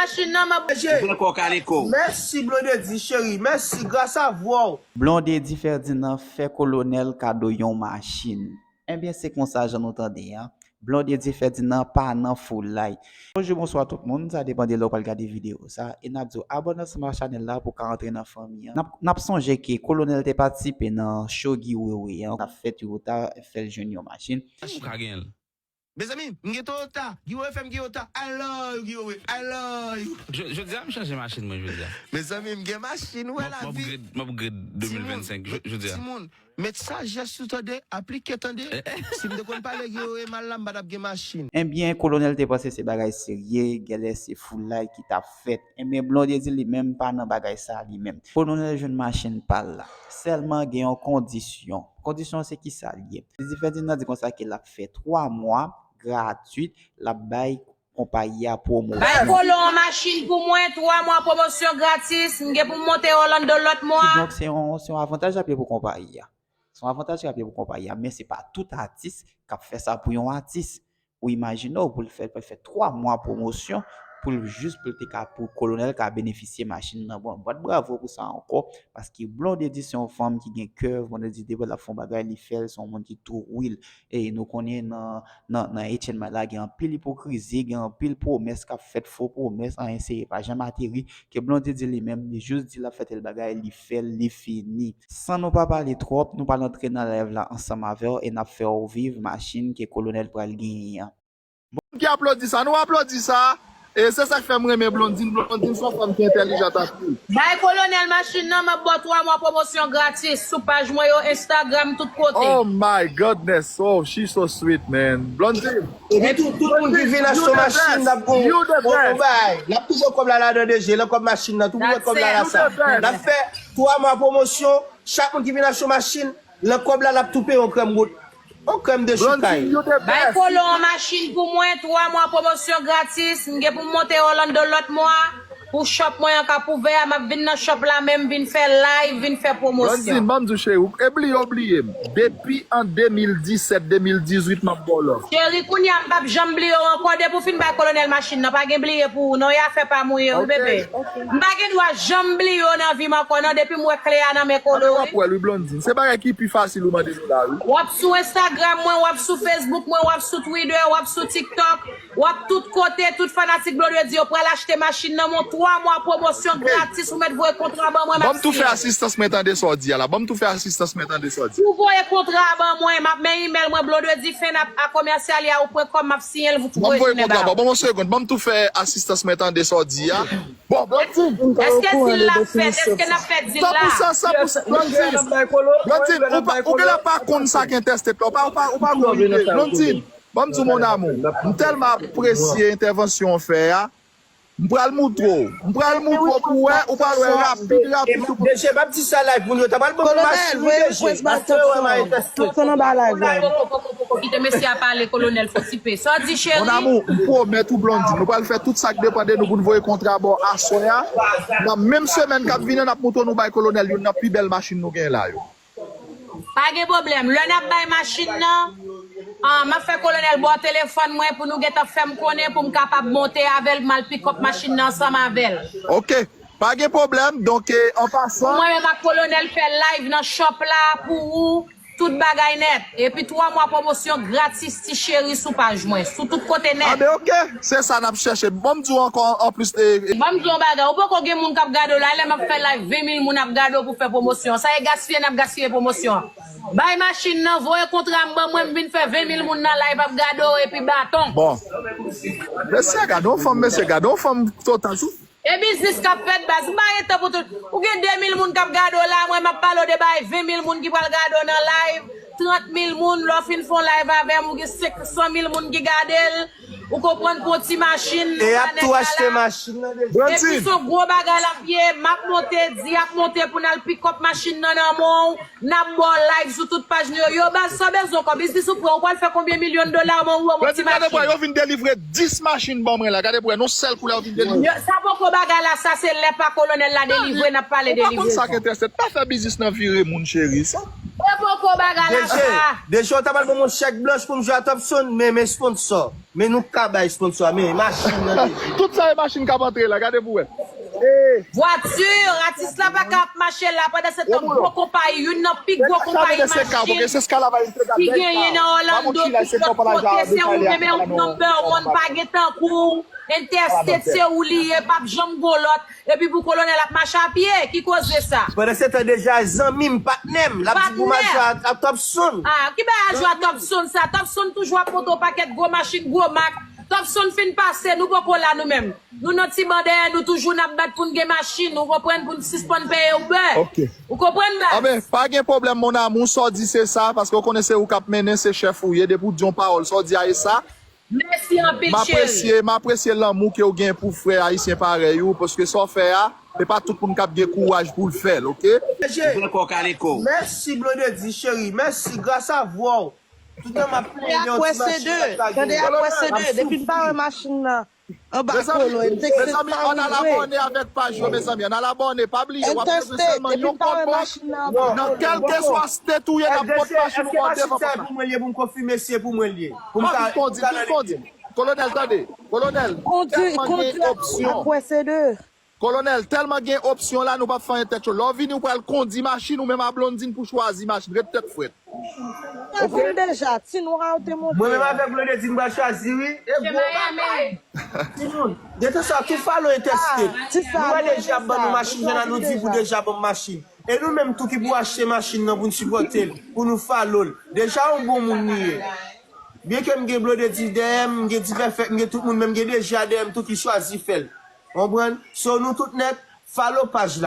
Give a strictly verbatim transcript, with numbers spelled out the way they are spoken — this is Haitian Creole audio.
Machin nan, m ap Ou fè kò kale ko. Mèsi Blondedy cheri, mèsi gras a vwòw. Blondedy Ferdinand fè Kolonèl kado yon machin. Ebyen se konsa jan nou tande an. Blondedy Ferdinand pa nan foulay. Bonjou, bonswa tout moun, sa depann de lè w pral gade videyo sa. E n ap di w abòne ansanm ak chanèl la pou w ka antre nan fanmi an. N ap, n ap sonje ke Kolonèl te patisipe nan show Guy Wewe an, k ap fèt yo ta fè l jwenn yon machin. Ou ka genyen l. Mezanmi, m gen Toyota. Guy Wewe fè m gen Toyota. I love you, Guy Wewe. I love you. Jodi a m chanje machin mwen jodi a. Mezanmi, m gen machin, wè lavi. M upgrade, m upgrade de mil vennsenk jodi a. Timoun, met sajès ou tande, aplike tande. Si m te konn pale Guy Wewe mal la, m pa t ap gen machin. Ebyen, Kolonèl te panse se bagay serye, genlè se foulay ki t ap fèt. Ebyen, Blondedy li menm pa nan bagay sa li menm. Kolonèl jwenn machin pa l la. Sèlman gen yon kondisyon. Kondisyon se kisa l ye? Blondedy Ferdinand di konsa ke l ap fè twa mwa gratwit, l ap bay konpayi a pwomosyon. Bay Kolon yon machin pou mwen, twa mwa pwomosyon gratis, m gen pou m monte Orlando lòt mwa. Kidonk se yon, se yon avantaj l ap ye pou konpayi a. Se yon avantaj l ap ye pou konpayi a, men se pa tout atis k ap fè sa pou yon atis. Ou imajine w pou l fè, pou l fè twa mwa pwomosyon pou l jis pou l te ka, pou Kolonèl ka benefisye machin nan. Bon, bat bravo pou sa ankò, paske Blondedy se yon fanm ki gen kè, Blondedy depi l ap fè yon bagay, li fè l, se yon moun ki true. E nou konnen nan, nan, nan H N M la, gen anpil ipokrizi, gen anpil pwomès k ap fèt, fo pwomès, anyen serye pa janm ateri, ke Blondedy li menm, li jis di l ap fè tèl bagay, li fè l, li fini. San nou pa pale twòp, nou pral antre nan live la ansanm avè w e n ap fè w viv machin ke Kolonèl pral genyen an. Bon, moun ki aplodi sa, nou aplodi sa. E se sa k fè m renmen Blondine. Blondine se yon fanm ki entèlijant anpil. Bay Kolonèl machin nan, m ap ba w twa mwa pwomosyon gratis sou paj mwen yo, Instagram, tout kote. Oh my goodness, oh she so sweet man. Blondine. Epi tout, tout moun ki vin achte yon machin, n ap ba w yon bagay. N ap toujou kòb la ladan de je, nan kòb machin nan, tou moun wè kòb la la sa. N ap fè twa mwa pwomosyon, chak moun ki vin achte yon machin, nan kòb la, n ap tou peye yon krèm goud. Yon krèm dechikay. Bay Kolon yon machin pou mwen, twa mwa pwomosyon gratis. M gen pou m monte Orlando lòt mwa. Pou shop mwen an k ap ouvè a, m ap vin nan shop la menm, vin fè live, vin fè pwomosyon. Blondine, ban m di w cheri, e bliye w bliye m. Depi an de mil disèt, de mil dizuit, m ap ba w love. Cheri, kounye a m p ap janm bliye w ankò. Depi w fin bay Kolonèl machin nan, pa gen bliye pou ou non, e afè pa m ou ye wi bebe. M pa gen dwa janm bliye w nan vi m ankò non, depi m wè kle a nan men Kolo wi. W ap wè l wi Blondine. Se bagay ki pi fasil ou mande nou la wi. W ap sou Instagram mwen, w ap sou Facebook mwen, w ap sou Twitter, w ap sou TikTok, w ap tout kote, tout fanatik Blondedy yo pral achte machin nan men w, twa mwa pwomosyon gratis, ou mèt voye kontra ban mwen, m ap siyen. Ban m tou fè asistans mwen tande sa w di a la, ban m tou fè asistans mwen tande sa w di a. Ou voye kontra ban mwen, m ap men email mwen, Blondedy Fenap a commercial yahoo point com, m ap siyen l, ou voye tounen ba m. Ban m voye kontra ba w, ban m yon segonn, ban m tou fè asistans mwen tande sa w di a. Bon, Blondine. Èske dil la fèt? Èske n ap fè dil la? San pou san, san pou san, Blondine. Blondine, ou pa, ou genlè pa konn sa k entèstet la. Ou pa, ou pa, ou pa gon ide. Blondine, ban m di w mon amour. M tèlman apresye entèvansyon w fè a. M pral moutre w. M pral moutre w pou w wè, ou pral wè rapid, rapid tou. Deje, m ap di sa live, moun yo ta pral ban m machin wi Deje. Aswè w wè m a entèstet. Tonton nan ba live la. Kite mesye a pale, Kolonèl Fosipe. Sa w di cheri? Mon amour, m pwomèt ou Blondine, nou pral fè tout sa k depann de nou pou n voye kontra ba w aswè a. Nan menm semèn k ap vini an, n ap montre nou bay Kolonèl youn nan pi bèl machin nou genyen la yo. Pa gen pwoblèm. Lè n ap bay machin nan, ah, m ap fè Kolonèl ba w telefòn mwen pou nou gentan fè m konnen pou m kapab monte avè l, m al pikòp machin nan ansanm avè l. Ok. Pa gen pwoblèm. Donk, e, an pasan. Pou mwen menm ak Kolonèl fè live nan shop la pou ou. Tout bagay nèt. Epi twa mwa pwomosyon gratis ti cheri sou paj mwen. Sou tout kote nèt. Anben ok. Se sa n ap chèche. Ban m di w ankò anplis de. Ban m di w yon bagay. Ou poko gen moun k ap gade w la. E lè m ap fè live ven mil moun ap gade w pou fè pwomosyon. Sa e gaspiye n ap gaspiye pwomosyon an. Bay machin nan, voye kontra m ban mwen, m vin fè ven mil moun nan live ap gade w epi baton. Bon. Mesye gade yon fanm, mesye gade yon fanm total sou. E biznis k ap fèt baz, m pa gen tan pou tout. Ou gen de mil moun k ap gade w la, mwen m ap pale w de bagay ven mil moun ki pral gade w nan live, trant mil moun, lè w fin fè yon live avè m, ou gen senk san mil moun ki gade l, ou konprann, pou yon ti machin, e y ap tou achte machin nan deja. Epi se yon gwo bagay l ap ye, m ap monte, di ap monte pou n al pikòp machin nan nan men w, N ap ba w live sou tout paj nou yo. Yo baz, sa w bezwen kòb? Biznis ou pran, ou pral fè konbyen milyon dola, mon gwo, mon ti machin? Gade pou wè, yo vin delivre dis machin ban mwen la. Gade pou wè, nan yon sèl kou la yo vin delivre. Sa poko bagay la, sa se lè pa kolonèl la delivre, n ap pale delivre. Ou pa konn sa k entèstet. Pa fè biznis nan vire moun, cheri. Sa. Ko bagay la sa. Deje, deje w ta pral ban mwen chèk blanch pou m jwe a Topson, men, men sponsò. Men nou ka bay sponsò, men machin nan deje. Tout sa e machin k ap antre la, gade pou wè. Vwati, atis la pa ka ap mache la, pandan se tan gwo konpayi, youn nan pi gwo konpayi machin ki genyen nan Orlando, ki lòt kote se ou menm yon number one, pa gen tankou w, Interstate se ou li ye, p ap janm gon lòt, epi pou kolonèl ap mache a pye, ki koze sa? Pandan se tan deja zanmi m, patnè m, l ap di pou m al jwe a Topson. Ah, ki bagay al jwe a Topson sa? Topson toujou ap monte yon pakèt gwo machin, gwo mak. Topson fin pase, nou poko la nou menm. Nou nan ti ban dèyè nou toujou n ap bat pou n gen machin, ou konprann, pou n sispann peye Uber. Ou konprann baz? Anben, pa gen pwoblèm mon amour, sa w di se sa, paske w konnen se ou k ap mennen, se chèf ou ye, depi w di yon pawòl, sa w di a e sa. Mèsi anpil cheri. M apresye, m apresye lanmou ke w gen pou frè ayisyen parèy ou, paske sa w fè a, se pa tout moun k ap gen kouraj pou l fè l, oke? Mèsi Blondedy cheri, mèsi, gras a vwa w. Toutan m ap plenyen yon ti machin ap lage. Tande apre se de, depi m pa wè machin nan anba kolon, m te kite pa rive. Mezanmi, ann al abòne avèk paj yo, mezanmi, ann al abòne, pa bliye, w ap bezwen sèlman yon kòb nan kèlkeswa state ou ye, n ap pot machin ou bò devan pòt la. Pou mwen l ye, pou m konfime si e pou mwen l ye. Pou m ka. Kondi, kondi, kondi. Kolonèl, tande. Kolonèl, tèlman gen opsyon. Kolonèl, tèlman gen opsyon la, nou p ap fè anyen tèt cho. Lè w vini, ou pral kondi machin, ou menm a Blondine pou chwazi machin. Ret tèt frèt. Mwen vin deja, ti nwa yo te monte. Mwen menm avèk Blondedy m pral chwazi wi. E gwo bagay. Timoun, detan sa, tou falo entèsite. Nou wè deja ban nou machin, jan nou di pou deja ban m machin. E nou menm tou ki pou achte machin nan pou n sipòte l, pou nou falo l. Deja yon bon moun li ye. Byenke m gen Blondedy dèyè m, m gen Ti Pèfèk, m gen tout moun, men m gen deja dèyè m tou ki chwazi fè l. Konprann? So nou tout nèt, falo paj la.